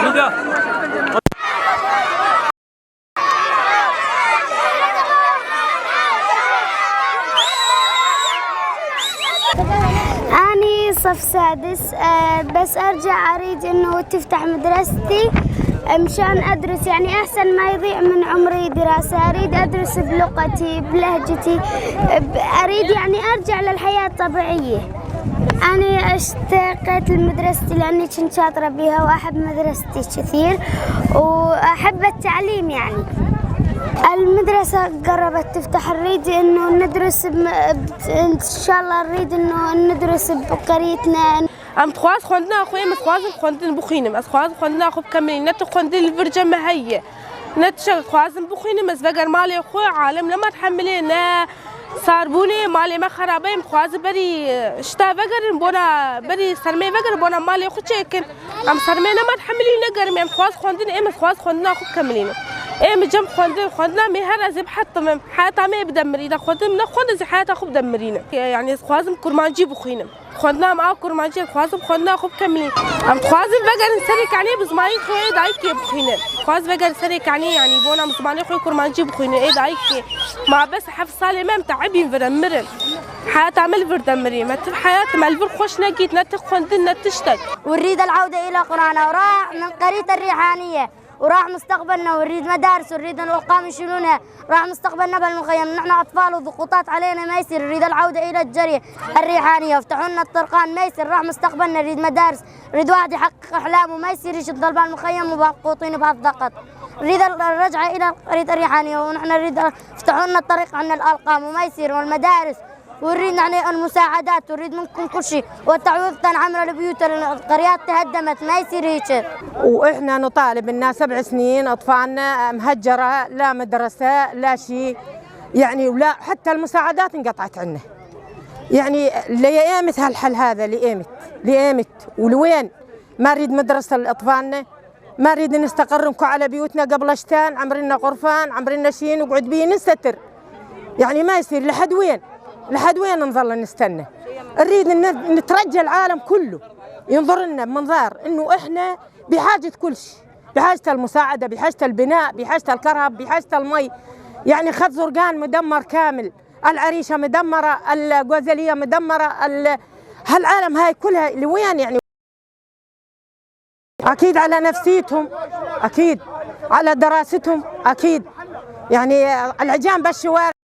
أني صف سادس، بس أرجع أريد إنه تفتح مدرستي مشان أدرس، يعني أحسن ما يضيع من عمري دراسة. أريد أدرس بلغتي بلهجتي، أريد يعني أرجع للحياة الطبيعية. أنا اشتقت لمدرستي لأني كنت شاطرة بها وأحب مدرستي كثير وأحب التعليم. يعني المدرسة قربت تفتح، نريد إنه ندرس إن شاء الله، نريد إنه ندرس بقريتنا. ام دخواز خوندنا خويا مخواز خوندن بخوينم، از خواز خوندنا خو بكملين نت خوندن الفرجة ما هي نت شغل خوازم بخوينم. از بقر مالي خو عالم لما تحملين صاربوني مالي ما خرابين خواز بري شتا بقر بونا بري سرمي بقر بونا مالي خو تشيكن ام سرمي ما تحملين نقر ام خواز خوندن ام خواز خوندنا خو بكملين ام جم خوندن خوندنا مي هر از بحطم حياتها ما بدمري اذا خوندن من خوند حياتها خو بدمرين. يعني خوازم كرمانجي بخوينم خوندنا مع كرمانجي خوازم خوندنا خو بكملين ام خوازم بقر سرك يعني بزماني خوي دايك بخوينم خواز بقر سرك يعني بونا بزماني خوي كرمانجي بخوينم اي دايك مع بس حف صالي ما متعبين فدمرن حياة عمل فردمري ما حياة ما الفر خوش نجيت نت خوندن نتشتك. ونريد العودة إلى قرانا وراح من قرية الريحانية وراح مستقبلنا، ونريد مدارس ونريد الأرقام يشيلونها، راح مستقبلنا بالمخيم، نحن أطفال وضغوطات علينا ما يصير. نريد العودة إلى الجرية الريحانية، افتحوا لنا الطرقان ما يصير، راح مستقبلنا. نريد مدارس، نريد واحد يحقق أحلامه ما يصير يشد بالمخيم ومضغوطين بهالضغط. نريد الرجعة إلى قرية الريحانية، ونحن نريد افتحوا لنا الطريق عنا الأرقام وما يصير والمدارس، ونريد يعني المساعدات، ونريد منكم كل شيء، والتعويض تنعمر البيوت، القريات تهدمت ما يصير هيك. واحنا نطالب لنا 7 سنين اطفالنا مهجره، لا مدرسه لا شيء، يعني ولا حتى المساعدات انقطعت عنا. يعني لأيمت هالحل هذا، لأيمت لأيمت ولوين؟ ما نريد مدرسه لاطفالنا، ما نريد نستقر على بيوتنا قبل شتان، عمرنا غرفان عمرنا شيء نقعد بيه نستر، يعني ما يصير. لحد وين؟ لحد وين نظل نستنى؟ نريد نترجى العالم كله ينظر لنا بمنظار انه احنا بحاجة كل شيء، بحاجة المساعدة، بحاجة البناء، بحاجة الكهرب، بحاجة المي. يعني خط زرقان مدمر كامل، العريشه مدمرة، الغزليه مدمرة، هالعالم هاي كلها لوين يعني؟ اكيد على نفسيتهم، اكيد على دراستهم، اكيد يعني العجان بالشوارع.